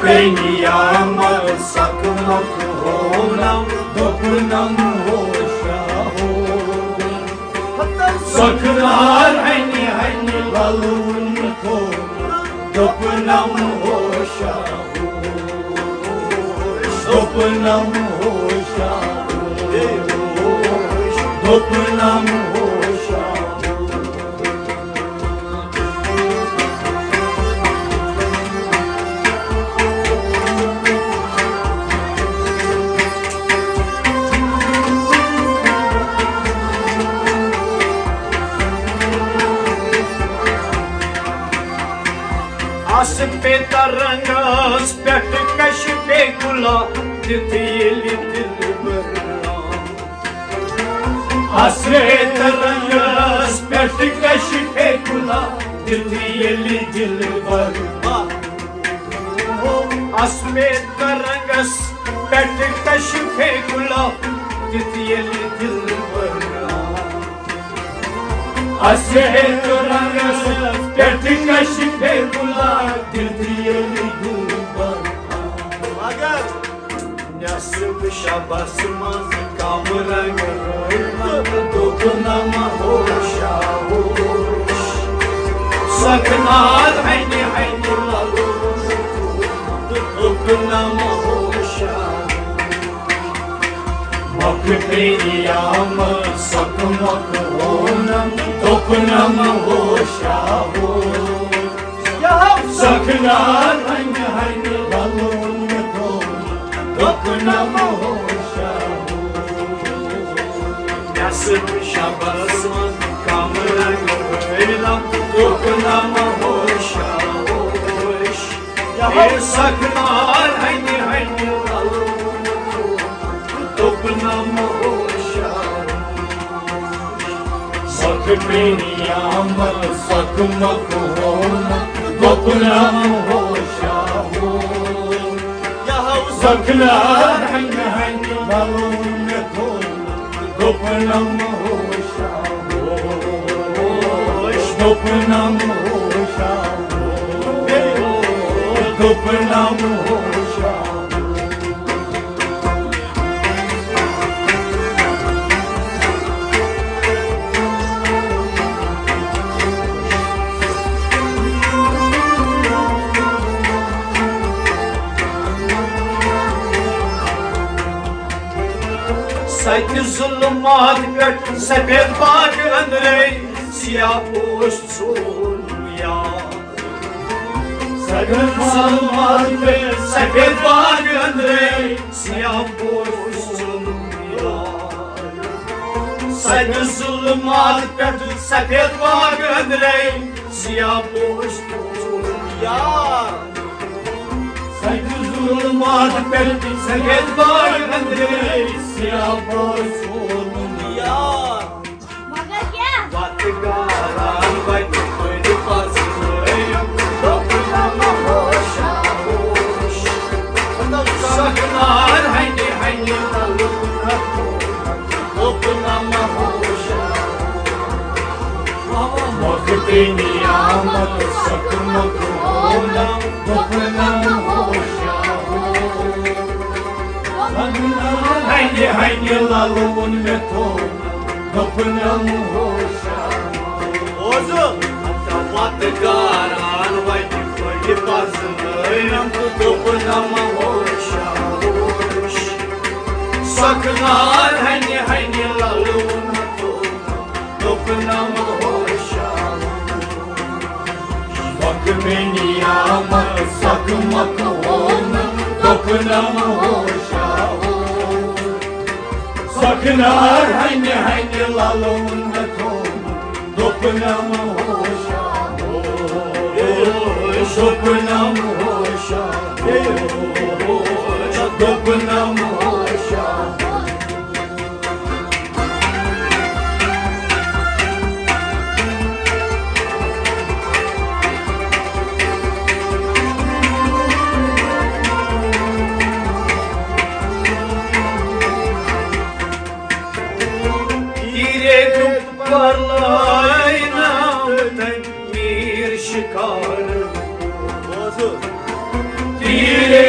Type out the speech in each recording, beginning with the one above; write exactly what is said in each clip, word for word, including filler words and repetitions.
پیٚیہِ یامل سکھ مکھ ہوونم، دوٚپنم ہوشا ہو۔ سکھ نار ہنہِ ہنہِ للوُن تھوٚو، دوٚپنم ہوشا ہو۔ دوٚپنم ہوشا ہو۔ دوٚپنم ہوشا ہو۔ آسہٕ پیتر رنگس پٮ۪ٹھ کشِ بیگُلا، تِتھ ییٚلہِ دِلبر آو۔ آسہٕ پیتر رنگس پٮ۪ٹھ کشِ بیگُلا، تِتھ ییٚلہِ دِلبر آو۔ آسہٕ پیتر رنگس پٮ۪ٹھ کشِ بیگُلا، تِتھ ییٚلہِ دِلبر آو۔ آسہٕ پیتر رنگس پٮ۪ٹھ کشِ بیگُلا، تِتھ ییٚلہِ دِلبر آو۔ مگر نٮ۪صٕف شبس منٛز کم رنگ رٲوۍ، دوٚپنم ہوشا ہوش۔ سۄ کنار ہنہِ ہنہِ للوُن، دوٚپنم ہوشا ہوش۔ مۄکھ پیٚیہِ یامل سکھ مکھ ہوونم، دوٚپنم ہوشا ہوش۔ سکھ نار ہنہِ ہنہِ للوُن مےٚ تھوٚو، دوٚپنم ہوشا ہوش۔ نٮ۪صٕف شبس منٛز کم رنگ رٲوۍ، دوٚپنم ہوشا ہوش۔ یہِ سکھ نار ہنہِ ہنہِ للوُن مےٚ تھوٚو، دوٚپنم ہوشا ہوش۔ سکھ پیٚیہِ یامل سکھ مکھ ہوونم، دوٚپنم ہوشا ہوش۔ سکھ نار ہنہِ ہنہِ للوُن مےٚ تھوٚو، دوٚپنم ہوشا ہوش۔ دوٚپنم ہوشا ہوش۔ دوٚپنم ہوشا ہوش۔ سَتہِ ظُلمات پٮ۪ٹھ سفید باغ أنٛدرَے سیاہ پوش ژھوٚن یار۔ سَتہِ ظُلمات پٮ۪ٹھ سفید باغ أنٛدرَے سیاہ پوش ژھوٚن یار۔ سَتہِ ظُلمات پٮ۪ٹھ سفید باغ أنٛدرَے سیاہ پوش ژھوٚن یار۔ سَتہِ ظُلمات پٮ۪ٹھ سفید باغ أنٛدرَے سیاہ پوش ژھوٚن یار۔ مگر کیٛاہ؟ وَتہٕ گاران وَتہِ پھٔلۍ پَزرٲیِم، دوٚپنم ہوشا ہوش۔ سۄ کنار ہنہِ ہنہِ للوُن مےٚ تھوٚو، دوٚپنم ہوشا ہوش۔ مۄکھ پیٚیہِ یامل سکھ مکھ ہوونم، دوٚپنم ہوشا ہوش۔ سۄ کنار ہنہِ ہنہِ للوُن مےٚ تھوٚو، دوٚپنم ہوشا۔ بوزُن، وَتہٕ گاران وَتہِ پھٔلۍ پَزنٲیِم، دوٚپنم ہوشا ہوش۔ سۄ کنار ہنہِ ہنہِ للوُن مےٚ تھوٚو، دوٚپنم ہوشا ہوش۔ وقت میں نیامت سکھ مکھ ہوونم، دوٚپنم ہوشا ہوش۔ سۄ کنار ہنہِ ہنہِ للوُن مےٚ تھوٚو، دوٚپنم ہوشا ہوش۔ دوٚپنم ہوشا ہوش۔ دوٚپنم ہوشا ہوش۔ تیرے گُپت پر لٲیناو تٔمۍ میٖر شِکار۔ بوزُن۔ تیرے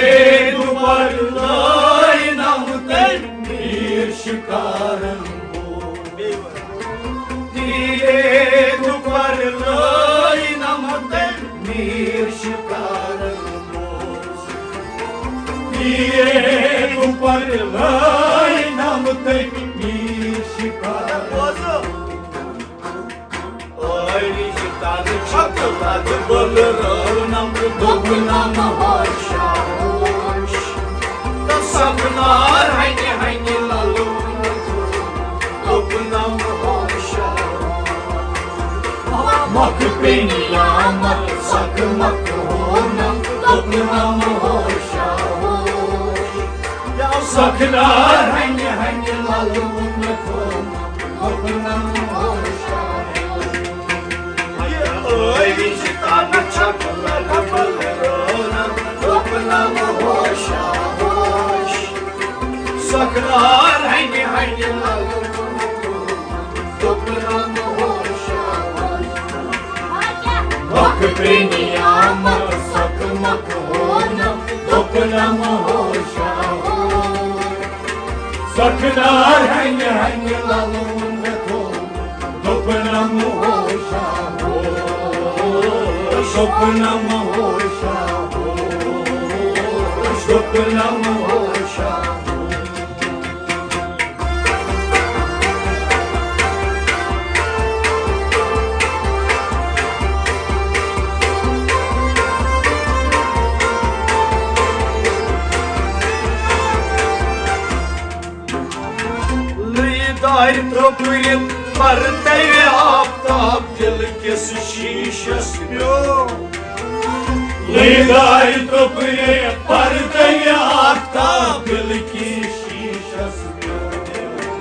تُپر لٲے نم تٔمۍ میٖر شِکار۔ ٲے وِزِ تَنہٕ چھَکہٕ لَدٕ بٔلرٲونَم، دوٚپنَم ہوشا ہوش۔ تہٕ سَپنار ہَنہِ ہَنہِ لَلوٗن، دوٚپنَم ہوشا ہوش۔ مۄکھ پیٚنہِ یامَتھ سَکھ مۄکھ ہونَم، دوٚپنَم ہوشا ہوش۔ سَکھ نار ہَنہِ ہَنہِ لَلوٗن، دوٚپنَم ہوشا ہوش۔ ٲے وِزِ تَنہٕ چھَکھ لَدٕ بٔلرٲونَم، دوٚپنَم ہوشا ہوش۔ سَکھ نار ہَنہِ ہَنہِ لَلوٗن، دوٚپنَم ہوشا ہوش۔ مۄکھ پیٚنہِ یامَتھ سَکھ مۄکھ ہونَم، دوٚپنَم ہوشا ہوش۔ سَکھ نار ہَنہِ ہَنہِ لَلوٗن، دوٚپنَم ہوشا ہوش، دوٚپنَم ہوشا ہوش، دوٚپنَم ہوشا ہوش۔ لٔے دارِ ترٛوپرِتھ پردے آفتاب دِل کِس شیٖشس پیوٚو۔ لٔے دارِ ترٛوپرِتھ پردے آفتاب دِل کِس شیٖشس پیوٚو۔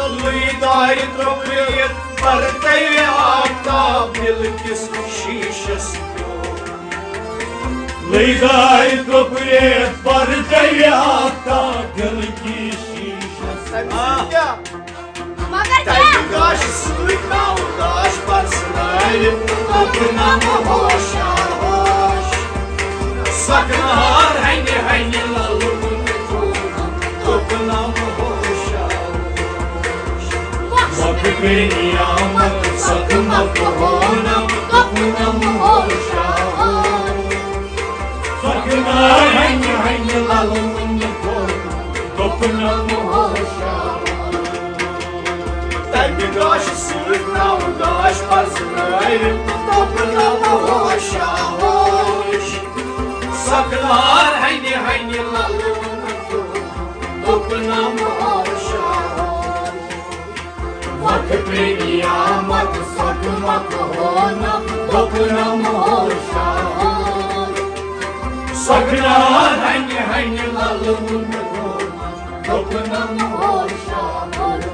لٔے دارِ ترٛوپرِتھ پردے آفتاب دِل کِس شیٖشس پیوٚو۔ لٔے دارِ ترٛوپرِتھ پردے آفتاب دِل کِس شیٖشس۔ تَمہِ سۭتۍ کیٛاہ؟ مگر تَمہِ کیٛاہ؟ گاشہِ سۭتۍ ناوٕ گاش پرزنٲوِتھ، دوٚپنم ہوشا ہوش۔ سۄکھنار ہنہِ ہنہِ للوُن، دوٚپنم ہوشا ہوش۔ مۄکھ پیٚیہِ آمد سۄکھ مۄکھ ہونم، دوٚپنم ہوشا ہوش۔ سۄکھنار ہنہِ ہنہِ للوُن، دوٚپنم ہوشا ہوش۔ تَمہِ گاشہِ سۭتۍ ناوٕ گاش پرزنٲوِتھ، دوٚپنم ہوشا ہوش۔ سۄکھنار ہنہِ ہنہِ للوُن، دوٚپنم ہوشا ہوش۔ مۄکھ پیٚیہِ آمد سۄکھ مۄکھ ہونم، دوٚپنم ہوشا ہوش۔ سۄکھنار ہنہِ ہنہِ للوُن، دوٚپنم ہوشا ہوش،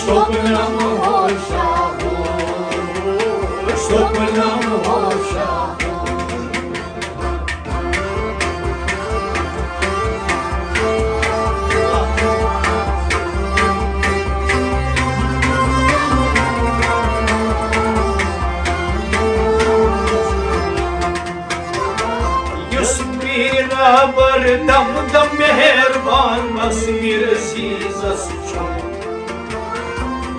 دوٚپنم ہوشا ہوش، دوٚپنم ہوشا ہوش۔ یُس پیٖر رہبر دم دم مہربان، بس میٖر عزیزس چھُ۔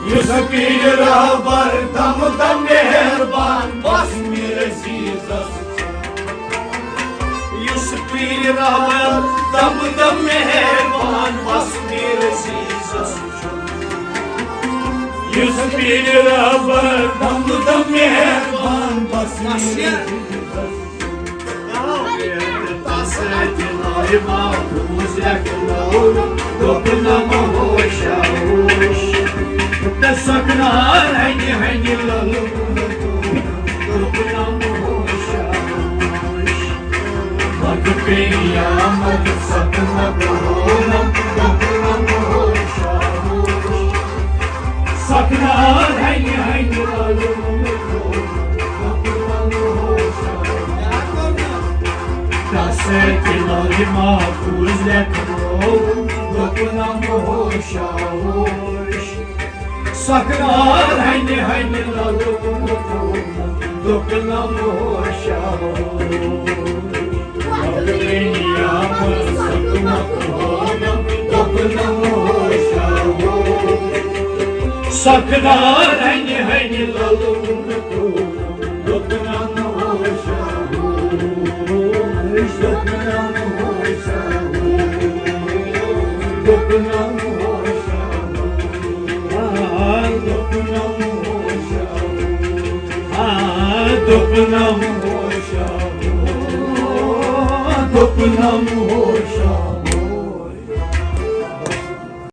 یُس پیٖر رہبر دم دم مہربان، بس میٖر عزیزس چھُ۔ یُس پیٖر رہبر دم دم مہربان، بس میٖر عزیزس چھُ۔ یُس پیٖر رہبر دم دم مہربان، بس میٖر عزیزس چھُ۔ تس اتہِ لٲرِ محفوظ لیکھنوو، دوٚپنم ہوشا ہوش۔ تہٕ سۄکھنار ہنہِ ہنہِ للوُن، دوٚپنم ہوشا ہوش۔ مۄکھ پیٚیہِ آمد سۄکھ مۄکھ ہونم، دوٚپنم ہوشا ہوش۔ سۄکھنار ہنہِ ہنہِ للوُن، دوٚپنم ہوشا ہوش۔ تس اتہِ لٲرِ محفوظ لیکھنوو، دوٚپنم ہوشا ہوش۔ سۄکھنار ہنہِ ہنہِ للوُن، دوٚپنم ہوشا ہوش۔ مۄکھ پیٚیہِ آمد سۄکھ مۄکھ ہونم، دوٚپنم ہوشا ہوش۔ سۄکھنار ہنہِ ہنہِ للوُن، دوٚپنم ہوشا ہوش، دوٚپنم دوٚپنم ہوشا، آ، دوٚپنم ہوشا، آ، دوٚپنم ہوشا، دوٚپنم ہوشا۔